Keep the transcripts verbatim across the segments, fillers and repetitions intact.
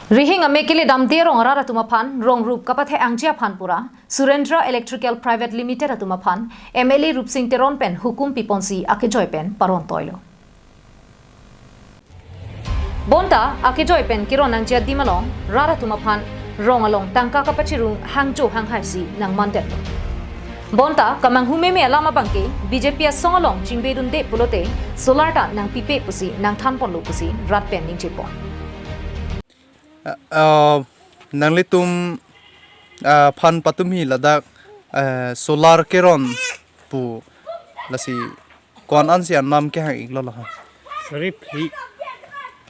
Rihing ame kele damde rong arat atum aphan rong rup kapathe-angji aphan pura Surendra Electrical Private Limited atum aphan M L A Rupsing Teron pen hukum piponsi akejoi pen paron toilo. Bonta akejoi pen keron nangji adim along rat atum aphan rong along tangka kapachirung hangjo hanghaisi nangmandetlo. Bonta kamanghu meme alam abangke B J P asong along chingbedunde pulote solar ta nangpipe pusi nangthanponlo pusi rat pen ningjepon. Ah, nanglitum, ah, phan patum hi ladak, ah, solar keron pu lasi ko-an ansi anam kehang-iklo laha. Suri phli.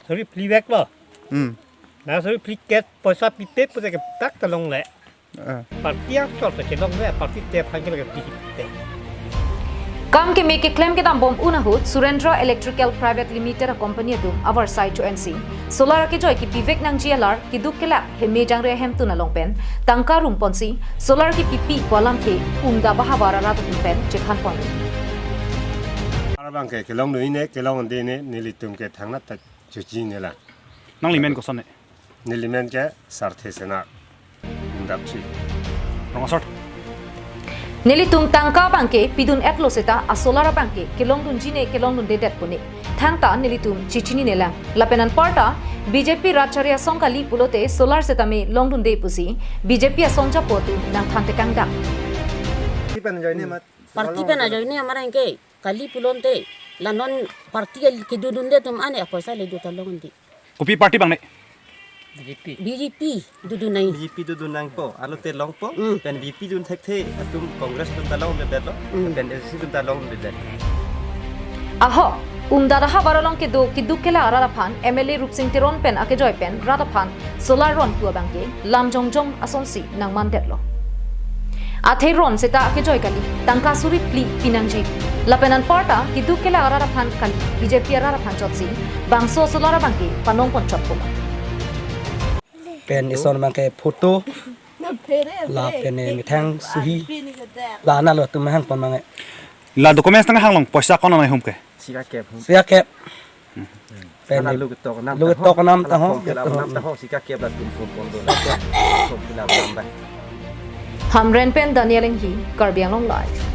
Suri phli veklo. Hmm. Na suri phli ke poisa pipe pute ke tak ta longle. Ah. Party angsor ta kelongle, party te aphan ke lake pipe. Kam keme keklem kedam bom un ahut Surendra Electrical Private Limited a company atum avarsai cho-ensi solar akejoi kepivek nangji alar keduk kelak heme jangre ahemtun along pen tangka rumponsi solar kepipe pu alamthe umda bahavar arat atum pen chethanpon. Arabang ke kelongdun-ine, kelongdunde ne, nelitum ke thangnat ta chuchi nela. Nangli men koson ne? Neli men ke Sarthe Sena. Indapsi. Rong asor. Nelitum tangka abangke pidun-etlo seta a solar abangke kelongdunji ne kelongdundedet pu ne. Thangta nelitum chechininelang. Lapen anparta B J P rat chari asong kali pulote solar setame longdunde pusi B J P asong chapo atum nangthantekangdak. Party pen ajoine amat. Party pen ajoine amareng ke kali pulote la non party kedodunde atum ane apoisa le do ta longdunde. Kopi party bang ne? B J P. B J P dodun nang. B J P dodun nangpo, alote longpo, Hmm. pen B J P dun thekthe atum Congress dun ta longdunbetlo, Hmm. pen A D C dun ta longdunbet. Ahok, umda bahavar along kedo keduk kelak arat aphan M L A Rupsing Teron pen akejoi pen rat aphan solar ronpu abangke lam jongjong asonsi nangmandetlo. Athe ron seta akejoi kali, tangka suri phli pinangji. Lapen anparta keduk kelak arat aphan kali, B J P arat aphan chotsi bangso solar abangke panongponchotpo ma. Pen ison abangke photo, lapen methang suhi, la nalo atum hangpon abangke. La documents tang hanglong poisa ko-an nang hum ke? Sika kep hum. Sika kep. Pen Ana lu ketok nam lu ketok nam ta ho, Ala pom ke la ketok nam ta ho, sika kep la tum pom pom do la. Pom ke la nam ba. Hamren pen Daniel Enghi, Karbi Anglong Live.